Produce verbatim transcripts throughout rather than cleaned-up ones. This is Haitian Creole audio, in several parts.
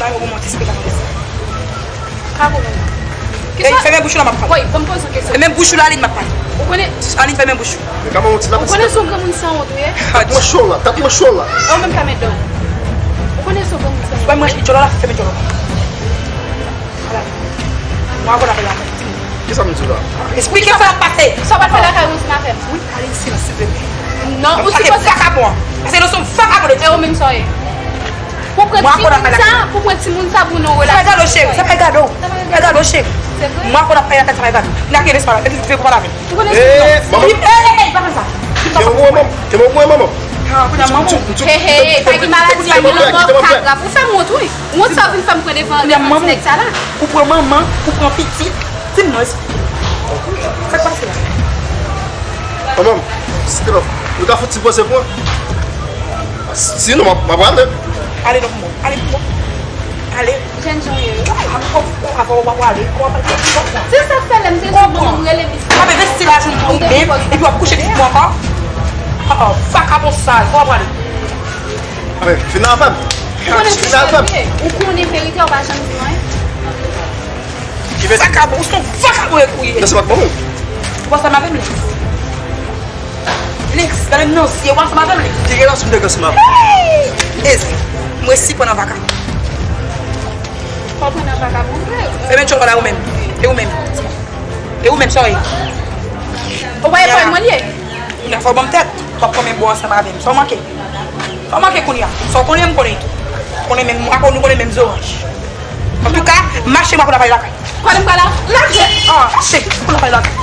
Ou monte, se pa sa. Ka konprann. Ey, fèmen bouch ou la, m ap pale. Woy, ban m poze yon kesyon. Fèmen bouch ou la, Aline, m ap pale. Ou konnen Aline, fèmen bouch ou. Men kòman ou ti la? Ou konnen se yon granmoun sanwont ou ye? Tap mwen cho la, tap mwen cho la. E ou menm ka met dan. Ou konnen se yon granmoun sanwont. Fèmen djòlò la, fèmen djòlò. Mwen avè w n ap pale la. Kisa m di w la? Esplike sa k ap pase. Sa w pral fè lakay ou, ti mafè? Wi, ale silans, silvouplè. Non, ou sipoze. Vakabon an. Paske nou se yon vakabon de ti. E ou menm sa w ye? Pou pran timoun sa, pou pran timoun sa pou nou relasyon. Sa pa gade w, cheri, sa pa gade w. Sa pa gade w, cheri. Se vre. Mwen avè w n ap pale lakay, sa pa gade w. N a gen lespa la, e vin pou pale avè m. Ou konnen si non. Ey, manman. Ey, ey, ey, pa fè sa. Kenbe w, manman. Kenbe w, manman. Hey, hey, hey, pa gen maladi, pa gen lanmò, pa grav. Ou fè m wont, wi. Wont sa w vin fè m pran devan, devan ti nèg sa la. Ou pran manman, ou pran pitit. Di m non, esplike m. Sa k pase la? Manman, si te lòf, nou ka fout ti poze pou mwen. Sinon, m ap, m ap ale. Ale non pou mwen. Ale pou mwen. Ale. Jènjan w ye, wi. Avè w, avè w, w ap ale. W ap ale. Se sa k fè lè m te sou moun, m rele misye. W ap envesti lajan nan ou menm, epi w ap kouche pitit mwen ankò. Vakabon sal, w ap ale. Fin avè m. Ou konnen ki sa l ye? Ou konnen verite, ou pa janm di mwen. Ki verite? Vakabon, ou se yon vakabon ou ye. Mèsi, vakabon. Ou ansanm avè m, Lex? Lex, gade m nan zye, ou ansanm avè m, Lex? Ki relasyon m te gen ansanm avè w? Ey! Ezi, mwen resi pran nan vakabon. Fò w pran nan vakabon vre. Fèmen djòlò la ou menm. E ou menm? E ou menm, sa w ye? Ou pa e pòl mwen l ye? Kounye a fò w ban m tèt. W ap kòmanse bon ansanm avè m. Sa w manke? Sa w manke kounye a? Sa w konnen, m konnen tou. Konnen menm, akoz nou konnen menm zoranj. Antouka, mache, m ap pale lakay. Kote m pral la? Lakay! Ah, mache, m ap pale lakay.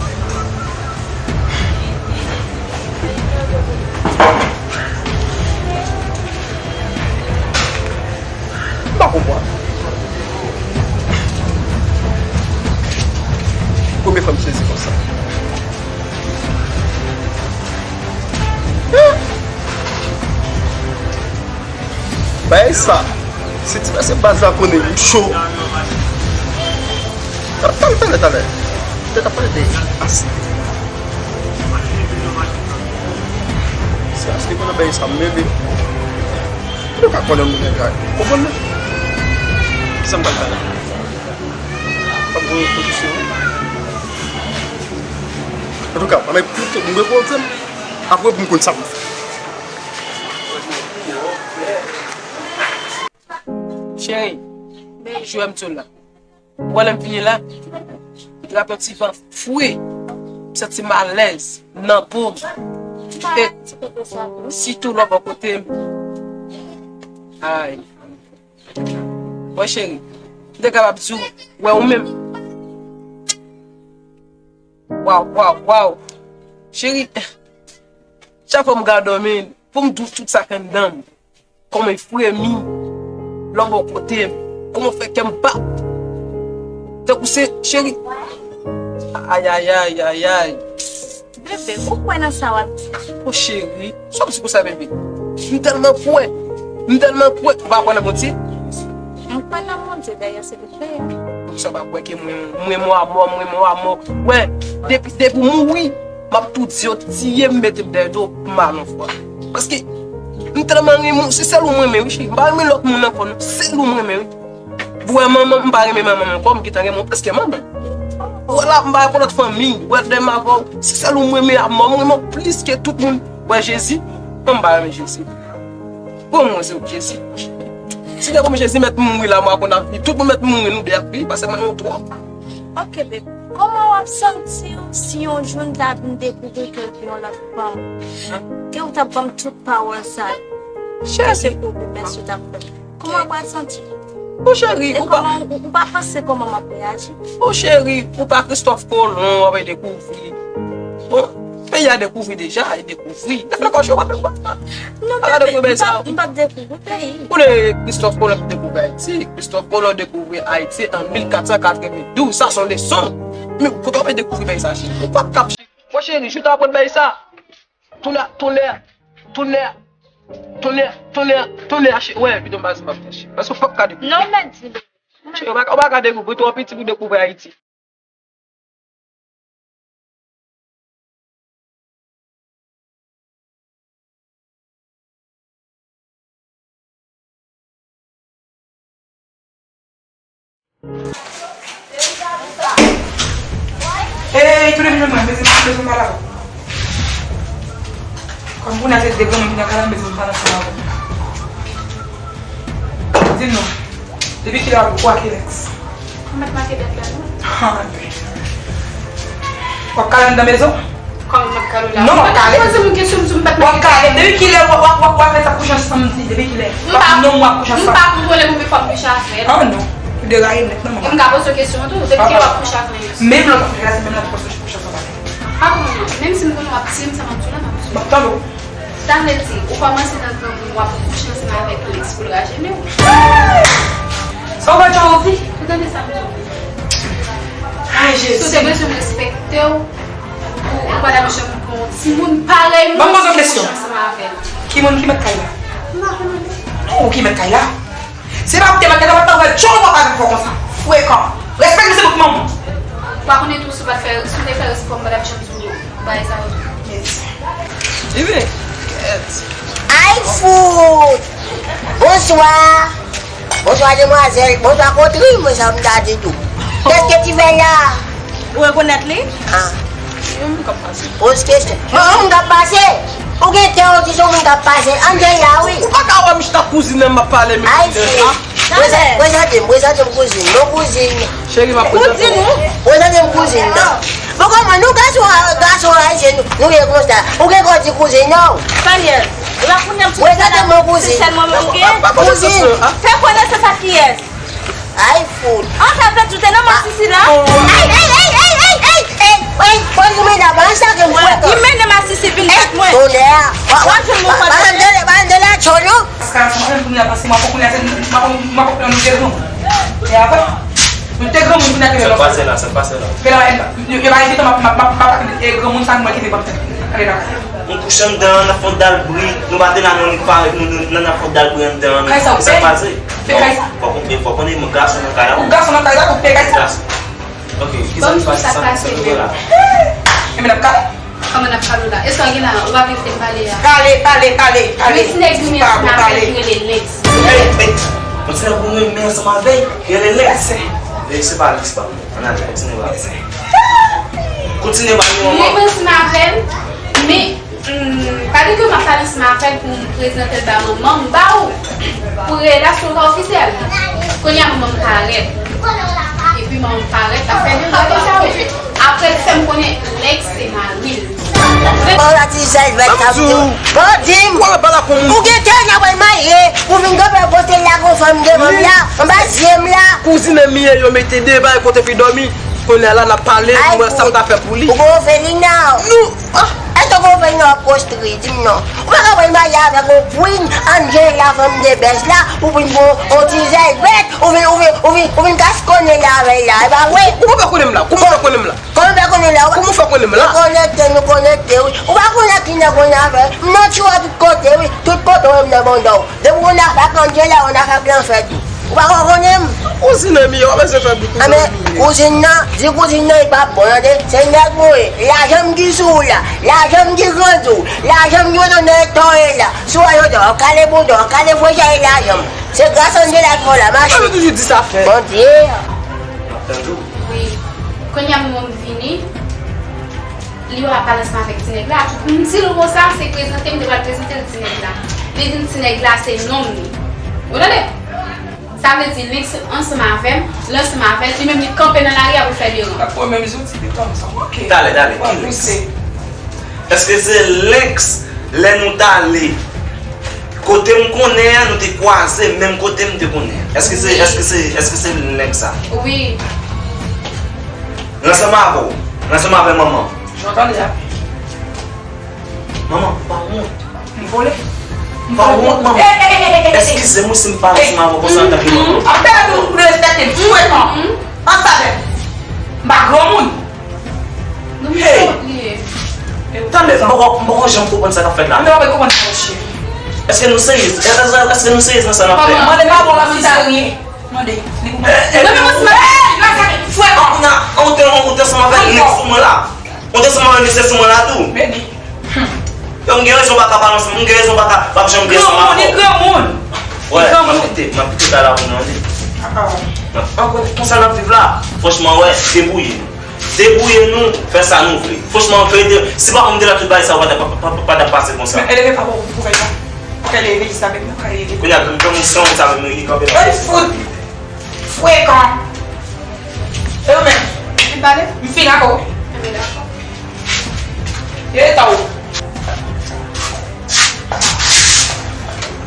M pa konprann. Premye fwa m sezi konsa. Bagay sa, se ti mesye baz la konnen yo cho. Talè, talè, talè. Te ka pale de Ashley. Se Ashley konnen bagay sa, m rele. Nou ka konnen moun nèg la. Konprann mwen? Kisa m pral fè la? Fòk mwen pran pozisyon an. Antouka, mwen koute, mwen repoze m. Apre pou m konn sa pou m fè. Cheri, jwe m tou la. Ou wè lè m vini la, m trape yon ti van fre. M santi m alèz nan po m. E sitou lò bò kote m. Ay. Wè cheri, m te kapab di w, wè ou menm. Waw, waw, waw. Cheri, chak fwa m gade w, men, pou m di w tout sa k anndan m. Kòman l fremi lò bò kote m. Kòman fè kè m bat. Tankou se cheri. Ayayay, ayay. Bebe, ou kwè nan sa w ap di? O cheri, sa w ap di konsa, bebe? M tèlman kwè. M tèlman kwè. Ou pa kwè nan Bondye? Mwen kwè nan Bondye, dayè se li kreye m. Sa w pa kwè ke mwen, mwen mò a mò, mwen mò a mò. Wè, depi, depi w mouri, m ap tou di yo tiye m, mete m dèyè do, m al yon fwa. Paske m tèlman renmen w, se sèl ou m renmen, wi, cheri. M pa renmen lòt moun ankò, non. Sèl ou m renmen, wi. Ou wè manman m, m pa renmen manman m ankò, m gentan renmen w plis ke manman m. Ou wè la, m pa konn lòt fanmi, ou wè lè m avè w, se sèl ou m renmen a mò, m renmen w plis ke tout moun. Ou wè Jezi, mwen m pa renmen Jezi. Bon, mwen se Jezi. Si te pou m Jezi mèt mouri la, mwen konn ap viv. Tout moun mèt mouri, nou de ap viv, paske mwen renmen w twòp. Ok, baby. Kòman w ap santi w si yon jou n ta vin dekouvri ke w gen yon lòt fanm? Ke w t ap ban m tout pawòl sa yo? Cheri. Ke se pwoblèm si w t ap fè. Kòman w pral santi w? Mon cheri, ou pa. E kòman, ou, ou pa panse kòman m ap reyaji? Mon cheri, ou pa Christophe Colomb, w ap dekouvri. Bon, peyi a dekouvri deja, e dekouvri. Lè fè kòch yo, w ap dekouvri. Non, bebe, m p ap, m p ap dekouvri peyi. Ou konnen Christophe Colomb te dekouvri Ayiti. Christophe Colomb dekouvri Ayiti an mil kat san katrevendouz. Sa se yon leson. Men kote w ap dekouvri peyi sa, cheri? Ou p ap kap. Mon cheri, jou ta aprann peyi sa. Tonè, tonè, tonè, tonè, tonè, tonè, achte, wè, videyo m pa di m ap fè, cheri. Paske w p ap ka dekouvri. Non, men di li. Cheri, w pa, w pa ka dekouvri, twò piti pou dekouvri Ayiti. Ey, tou de jou mwen bezwen, bezwen pale avè w. Kòm kounye a se de granmoun ki nan kay la, m bezwen pale ansanm avè w. Di m non. Depi kilè w ap wake Lex? Mwen pa t make dèt la, non. Ah, ok. W ap kale anndan mezon? Kòman m ap kale w la? Non, w ap kale. Ou pa t poze m kesyon, m di w m pa t make dèt la. W ap kale. Depi kilè w ap, w ap, w ap, w ap fè sa kouche ansanm, di, depi kilè? M pa, w ap di non, w ap kouche ansanm. M pa kontwole pou m fè w kouche avè l. Ah, non. Ou deraye nèt, non, manman. E m ka poze w kesyon tou. Depi kilè w ap kouche avè l? Menm lè w t ap fè la, se menm lè w t ap kouche ansanm avè l. Pa pou mwen, menm si m konnen w ap tiye m, sa m ap di w la, m ap di w. M ap tande w. Sa vle di, ou kòmanse nan granmoun, w ap kouche ansanm avèk Lex pou l raje men w. Sa w pa janm anvi? Ou tande sa m di w? Ay, Jezi. Si w te bezwen m respekte w, ou, ou pa t ap janm pran yon timoun parèy mwen pou w kouche ansanm avè l. Ban m poze w kesyon. Ki moun ki mèt kay la? M pa konnen. Non, ou ki mèt kay la. Se pa pou te mèt kay la, pa t ap fè tchon, ou pa pale fò konsa. Frekan. Respekte m, se bout manman. Ou pa konnen tou si w pa t fè, si w te fè respè, m pa t ap janm di w bagay sa yo. Mèsi. Ibe, kèt. Ay, fout! Bonswa! Bonswa, demwazèl. Bonswa, Kotri, mwen sa m ta di tou. Kèt ke ti fè la? Ou rekonèt li? Ah. Yon moun k ap pase. Poz kesyon. Yon moun k ap pase? Ou gen tè, ou di se yon moun k ap pase. Ann jwenn la, wi. Ou pa ka wè m chita kouzin nan m ap pale, men. Ay, fout. Prezante m, prezante m kouzin. Non, kouzin. Cheri, m ap prezante w. Prezante m kouzin nan. Bon, kòman nou gason, gason ayisyen, nou, nou ye konsa? Ou gen kò di kouzin, non? Daniel, la kounye a m sou. Prezante m kouzin. Kouzin. Fè konesans ak kiyès? Ay, fout. An, sa vle di w te nan masisi la? Ay, ay, ay, ay, ay, ay, ay, ay, ay, poz mwen la, ba sa ke m fwe. Li mennen masisi vin bat mwen. Tonè. W ap jwenn mwen kontre. Ba m de la tchò, non? Paske a se mwen kounye a, paske mwen kounye a, se mwen kounye a, nou te granmoun. E apre, nou te granmoun kounye a, te. Sa k pase la, sa k pase la? Fè la, yo pa envite m, m ap, m ap, m ap, m ap, e granmoun sa, mwen ki te pran tèt. Ale la. Nou kouche anndan an, n ap fè yon dal bri, nou pa te la, nou, nou parèt, nou, nou, nan, n ap fè yon dal bri anndan an. Kay sa w peye? Sa k pase? Se kay sa. Fò konnen, fò konnen, mwen gason nan kay la. Ou gason nan kay la, ou peye kay sa. Gason. Ok, kisa k pase, sa k pase la? Enben n ap kale. Kòman n ap kale w la? Èske w gen la? Ou pa vle kite m pale a? Kale, kale, kale, kale. Men ti nèg ou renmen ansanm avè l ki rele Lex. Ey, ey. Yon ti nèg ou renmen ansanm avè l ki rele Lex. Ey, se pa Lex, pa mwen. Ann ale, kontinye pale. Kontinye pale, manman. Mwen renmen ansanm avè l, men Hmm, pa di ke m ap pale ansanm avè l pou m prezante l ba manman m ba ou, pou relasyon sa ofisyèl. Kounye a manman m parèt. Epi manman m parèt, l ap fè de bagay sa yo. Apre l fè m konnen Lex se mari l. Bon, la ti sèl vèt sa pou yo. Bon, di m. Ou gen tè nan wè marye, ou vin kanpe kote la gon fanm devan m la, anba zye m la. Kouzin an miye yo mete de bagay kote fi dòmi. Kounye a la n ap pale, m wè sa m ka fè pou li. Ou gon ofelina. Nou. Ah! Èske w konprann nan pwostri, di m non. Ou pa ka pral marye avèk yon queen, Angela, fanm de bèz la, ou vin pran yon ti zèl bèt, ou vin, ou vin, ou vin, ou vin gaspiye la avè l la, e pa vre? Kouman w fè konnen m la? Kouman w fè konnen m la? Kòman w fè konnen m la? Kouman w fè konnen m la? Nou konekte, nou konekte, wi. Ou pa konnen ki nèg ou nan afè. M nan tchwa tout kote, wi. Tout kote w wè m nan banda w. Depi w nan afè ak Angela, w nan afè ak lanfè tou. Ou pa konn konnen m? Kouzin an miye, w ap eseye fè bri kouzin an miye. Anben, kouzin nan, di kouzin nan li pa bon, tande? Se nèg mwen ye. Lajan m ki sou ou la. Lajan m ki grandi w. Lajan m ki retonnen nan ektò w ye la. Si w wè jodi a, w ap kale bouda w, w ap kale fwechè e lajan m. Se gras Angela ki fè w la, mache. Mwen toujou di sa fè. Bondye. M ap tann ou. Wi. Kounye a m vini. Li pa pale ansanm avèk ti nèg la. M di l konsa, se prezante m te pral prezante l ti nèg la. Li di m ti nèg la se nonm li. Ou tande? Sa vle di Lex ansanm avè m, l ansanm avè l, li menm li kanpe nan lari a pou l fè deran. Sa pran menm zouti de kòm sa. Ok. Talè, talè, ki Lex? Èske se Lex lè nou t ale? Kote m konnen an, nou te kwaze, menm kote m te konnen. Èske se, èske se, èske se nèg sa? Wi. L ansanm avè w, l ansanm avè manman. Jan w tande a. Manman, ou pa wont? M vole? M pa wont, manman? Eskize m wi si m pale ansanm avè w konsa antanke manman. Ap pèmèt ou de respekte m. Frekan. Ansanm avè m. M pa granmoun. Hey! Tande, m poko, m poko janm konprann sa k ap fèt la. Mwen pa konprann sa, cheri. Èske nou serye? Èske, èske nou serye nan sa n ap fè a? Mande pa bon la, si sa riyen. Mande. Mwen menm ansanm avè l. Frekan. Ou te, ou te ansanm avè l, nèg sou mwen la. Ou te ansanm avè l, misye sou mwen la tou. Baby. Yo, m gen rezon pa ka pale ansanm, m gen rezon pa ka, p ap janm gen ansanm avè w. Granmoun, li granmoun. Wè, m ap kite, m ap kite kay la pou nou antre. Ankò, konsa n ap viv la. Franchman, wè, debouye nou. Debouye nou, fè sa nou vle. Franchman, verite, si pa m te la tout bagay sa yo pa t ap, pa, pa, pa t ap pase konsa. Men eleve pa pou, pou fè sa. Ou ka leve jis avèk mwen, ou ka leve. Kounye a, granmoun san sa menm li kanpe la. Ay, fout! Frekan! E ou menm? M fin pale? M fin ak ou. Enben, dakò. E ta ou?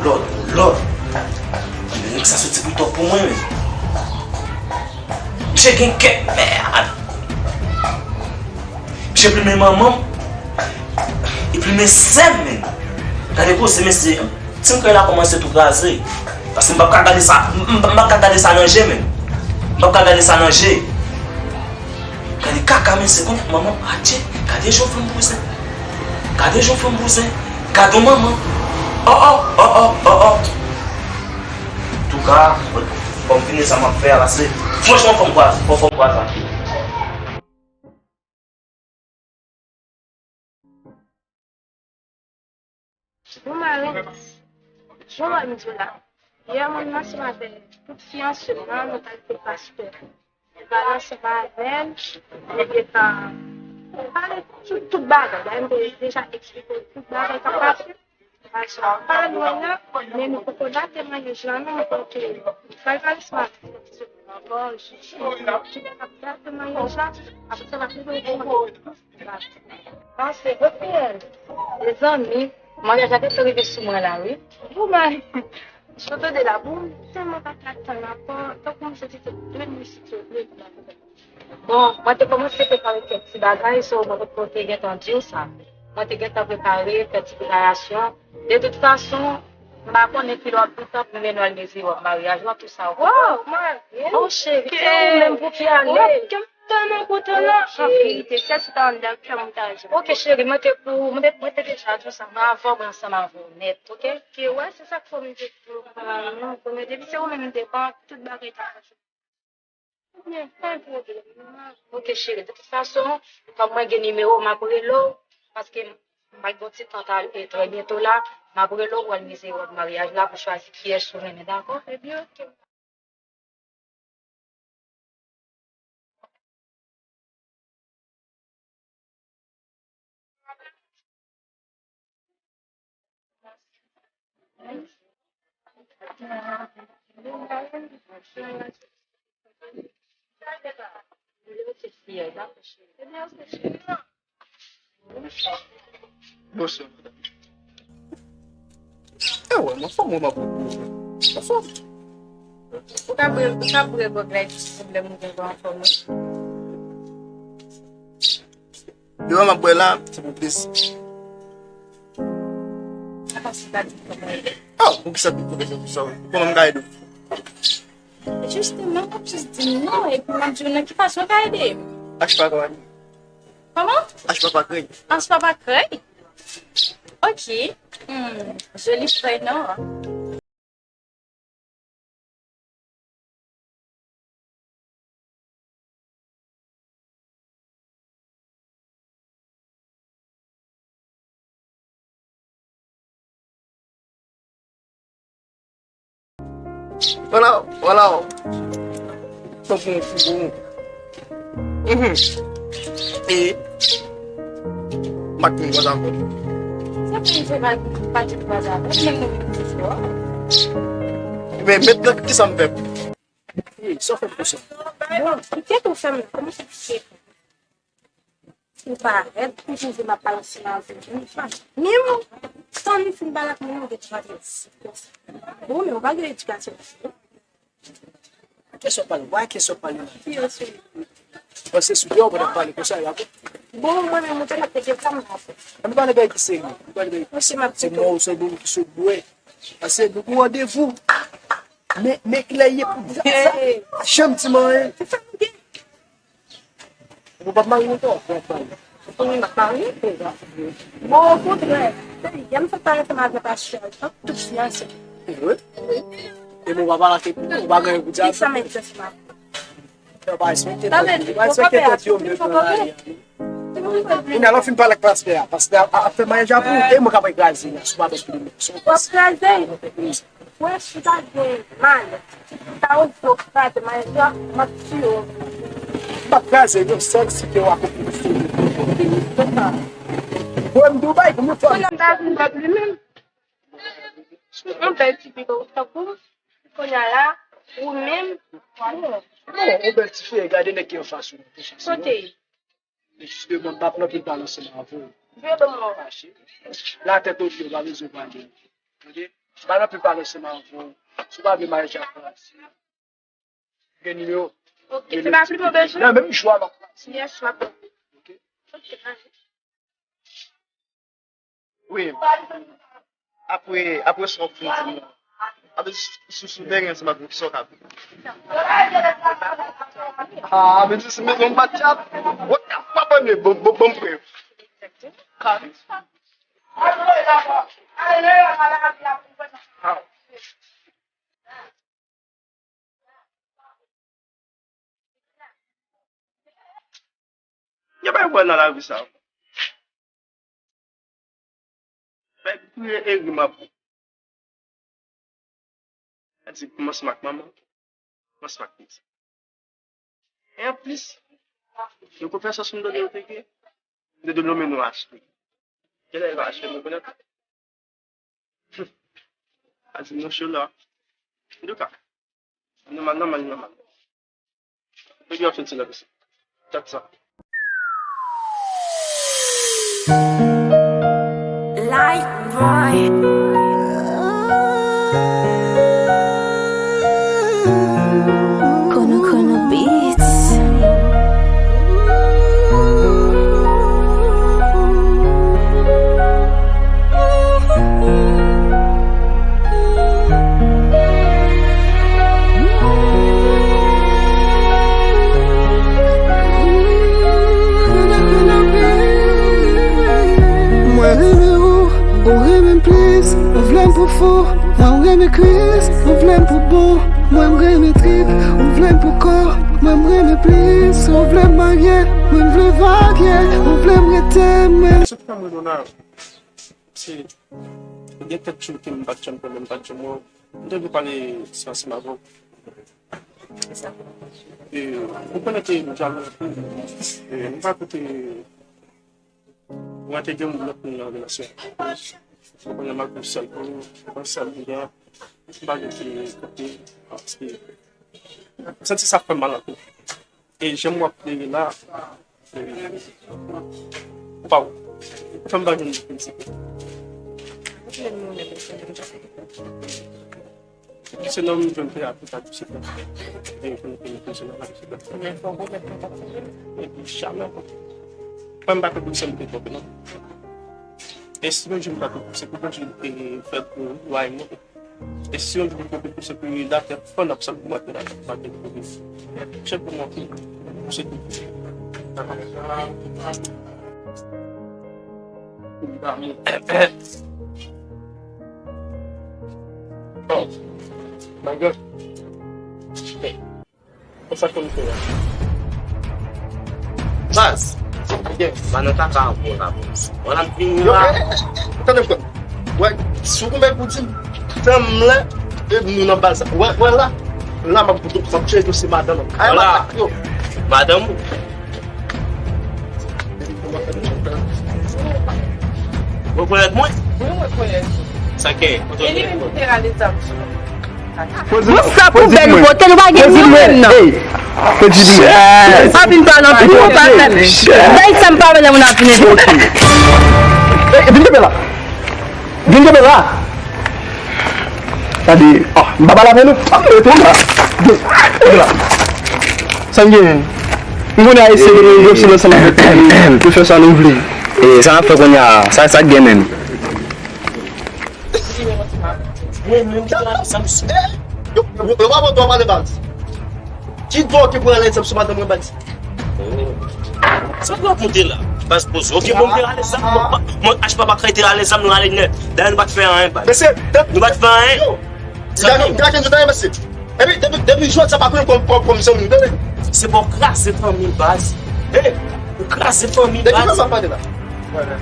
Lòd, lòd. Nèg sa soti pou tòp pou mwen, men. Misye gen kè mèd. Misye plimen manman m. Li plimen sè m, men. Gade koze, mesye. Ti m kay la kòmanse tou kraze. Paske m p ap ka gade sa, m, m, m p ap ka gade sa nan je, men. M p ap ka gade sa nan je. Gade kaka, mesye, kounye a manman, adje, gade jan w fè m bouzen. Gade jan w fè m bouzen. Gade w manman. Oh, oh, oh, oh, oh, oh. Antouka, fò m fini sa m ap fè a, paske, franchman, fò m kwaze, fò, fò m kwaze ak li. Bon, Marie, jan w wè m di w la, yè mwen, m ansanm avè tout fiyanse m nan, nou t al kote pastè. M pale ansanm avè l, nou te ka pale tout, tout bagay. Dayè, m te deja eksplike l tout bagay k ap pase. Pastè a pa lwen la, men nou poko da temwayaj la, non, paske m pral pale ansanm avè l ankò, jis ki lè n ap da temwayaj la, apre sa, n ap mete w Bon, se vre, mezanmi, maryaj la gentan rive sou mwen la, wi. Ou mari, jan w tande la, bon, m tèlman pa ka tann ankò, tankou m santi se de minit yo vle. Bon, mwen te kòmanse prepare kèk ti bagay, so mwen potko te gentan di w sa. Mwen te gentan prepare kèk ti preparasyon. De tout fason, m pa konnen kilè w ap gentan pou mennen w al mezi wòb maryaj la, tout sa, w konprann? Wow, mari! Oh, cheri, se ou menm pou ki ale? Tèlman kontan la. An verite, sèl si ta anndan kè m ta jwenn. Ok, cheri, mwen te pou, mwen te, mwen te deja di w sa, mwen avè w, mwen ansanm avè w nèt, ok? Ok, wè, se sa k fè m te di w, pa non, premye depi se ou menm m te pran, tout bagay ta mache. Ebyen, pa gen pwoblèm, non. Ok, cheri, de tout fason, kòm mwen gen nimewo w, m ap rele w, paske m pral gen yon ti tan ta, e, trè byento la, m ap rele w pou w al mezi wòb maryaj la, pou chwazi kiyès ou renmen, dakò? Ebyen, ok. Bonswa, madanm. E wè, m anfòm, wi, m ap. Anfòm. Ou ka bwè, ou ka bwè gwòg la epi se pwoblèm ou gen pou anfòm, wi. Devan m ap bwè la, se pou plis. Apa se ta di kòman e? Oh, poukisa tout pwofesè pou sa, wi? Kòman m ka ede w? Jisteman, w ap jis di m non, epi m ap di w nan ki fason w ka ede m. Achte papa krèy. Kòman? Achte papa krèy. Achte papa krèy? Ok. Hmm, joli prenon. Vwala, vwala. Tankou yon fougon. Mhm. E, m ak moun kwaze ankò. Sa fè m se pa, pa di kwaze avè m, men nou vin di fò. Men mentnan, kisa m fè? Ey, sa w fè m konsa? Bon, kite tou fè m la, kòman sa fè? Ou parèt, ou twouve m ap pale ansanm avè w. Menm, tan nou fin pale ak moun, ou gen twa trèz. Bon, men ou pa gen edikasyon. Kesyon pale, wè kesyon pale. Wi, wi. Paske sou deyò, pandan m pale konsa, y a bon. Bon, mwen menm, ou te mèt te gen tan m la. Ann pale bagay ki serye. Ann pale bagay ki serye. Ti mò, ou se moun ki sot bwè. Paske nou gen randevou. Men, men kilè ye pou di sa? Janm di m anyen. Ou p ap marye ankò? Ou p ap marye? Wi, m ap marye. Bon, okontrè, se yè m sot pale ansanm avè pastè a, tout fiyanse. Wi. E bon, papa la te pou ou, pa gen pou di a. Sa m egzanp la. Yo pa respekte tèt yo, yo pa respekte tèt yo menm nan lari a. Kounye a, lè w fin pale ak pastè a, pastè a ap fè maryaj la pou ou, e mwen k ap kraze l, sou pa bèl plim. W ap kraze l? Wè, si w ta gen malè, ta oze w kraze maryaj la, m ap tiye w. P ap kraze yon sèl site w ak yon site. Bon, m Dubai pou mwen fè. Kounye a m ta vin bèl li menm. Yon bèl ti pitit tankou m. Kounye a la, ou menm, bon. Non, yon bèl ti fi, gade nèg ki anfas ou. Kote? E jisteman, m pa pran anpil pale ansanm avè w. Vye ban mwen. Fache. Latèt ou vye, w pa bezwen pale. Tande? M pa pran anpil pale ansanm avè w. Si w pa vle maryaj la fè, gen nimewo. Ok, se pa plim ou bezwen? Nan menm jou a m ap pase. Yes, m ap. Ok. Ok, ale. Wi. Apre, apre sa w ap fin di m nan. Apre sou, sou, sou teren ansanm ak mwen, kisa w ka fè? Ah, men si, si, men yon match ap. What the fuck, bon, bon, bon, frè. Yo bay wè nan lavi sa. Bay kriye e ri m ap ri. Sa di kòmanse ak manman, kòmanse ak pitit. E anplis, yo konn fè sa sou m tande yo te gen. Yo te nonmen nou achte. Genlè yo achte nou konnen. A di nou show la. Antouka, nòmal, nòmal, nòmal. Big up, Fenty Love. That's up. Life boy. Kono Kono Beats. Mwen renmen ou, ou renmen m plis. Ou vle m pou fou, mwen renmen Kris. Ou vle m pou bon, mwen renmen trip. Ou vle m pou kò, mwen renmen plis. Ou vle m marye, mwen vle varye. Ou vle m rete, mwen. Se pa mwen, Donald. Se gen kèk jou ke m pa t janm konnen, m pa t janm wè w. M te vle pale sa ansanm avè w. E, ou konnen ke m jalou anpil. E, m pa koute, mwen te gen yon lòt moun nan relasyon. Ou konnen m ap viv sèl pou mwen, sèl m gen. M pa gen ki koute, paske m santi sa fè m mal anpil. E jan w ap plede la, e, ou pa wont. Fè m pa jwenn plis. Se nan m jwenn terapi, terapi psikolojik. E, pou nou fè pwosesis la, psikolojik. E pi, jamè ankò. Mwen, m pa konn pou sa m te twonpe, non. E si yon jou m pa konn, se pou Bondye, e, fè pou ou, e mwen. E si yon jou m konn pou se pou latè fann ap sot pou mwen, pou latè fann pou mwen. Chèf pou mwen, pou se tou. Oh, my God. Konsa konn fè a. Baz, ok, m pa nan kaka ankò la, baz. Wè la m vini la. Yo, eh, eh, eh, tande m, frè m. Wè, si w gon bèl pou di m, tann m lè, e nou nan baz la. Wè, wè la, la m ap, m ap tcheke dosye madanm. Ay, masak yo. Madanm ou? Rekonèt mwen? Wi, m rekonèt ou. Sa k gen? E li menm ki te rale zam sou nou. Bon, sa pou bèl kote nou pa gen ni menm nan. Ey, Fenty di mwen. Pa vin pale anpil, ou pa fè. Bay sa m pa vle moun ap vin ede. Ey, vin kenbe la. Vin kenbe la. Tande, ah, m pa pale avè nou. Ah, rete la. Vin, rete la. Sa m gen? M konnen Ayisyen gen yon dosye ansanm avèk nou. Nou fè sa nou vle. E sa n ap fè kounye a, sa, sa k gen menm? Mwen menm ki pral egzanp sou. Yo, yo, yo pa bon dwa pale baz. Ki dwa ki pral egzanp sou madanm mwen baz? Sa w rakonte la? Baz poze. Ok, bon, m te rale zam. Mwen, mwen, H pa pa kay te rale zam, nou rale nèt. Dayè, nou pa t fè anyen, baz. Mesye, nou pa t fè anyen. Sa nou. Gade, gade, mesye. Epi, depi, depi jodi sa, pa konnen kòm, kòm, kòm zanmi, tande. Se pa w kraze fanmi, baz. Hey, ou kraze fanmi, baz. De ki fanmi w ap pale la?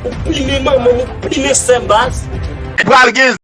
Ou plimen manman m, ou plimen sè m, baz. Pral gen